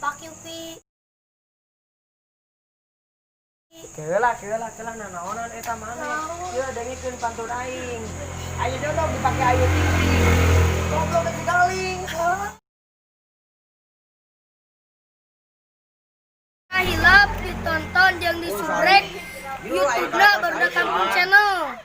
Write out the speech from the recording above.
Pak Yupi. Keula, keula, keula, nanaonan eta maneh? Ieu dengekeun pantun aing. Ayo dodok dipake Ayu Ting Ting. Goblok teh galing. Hilap ditonton jeung disubrek YouTube-na Barudak Kampung Channel.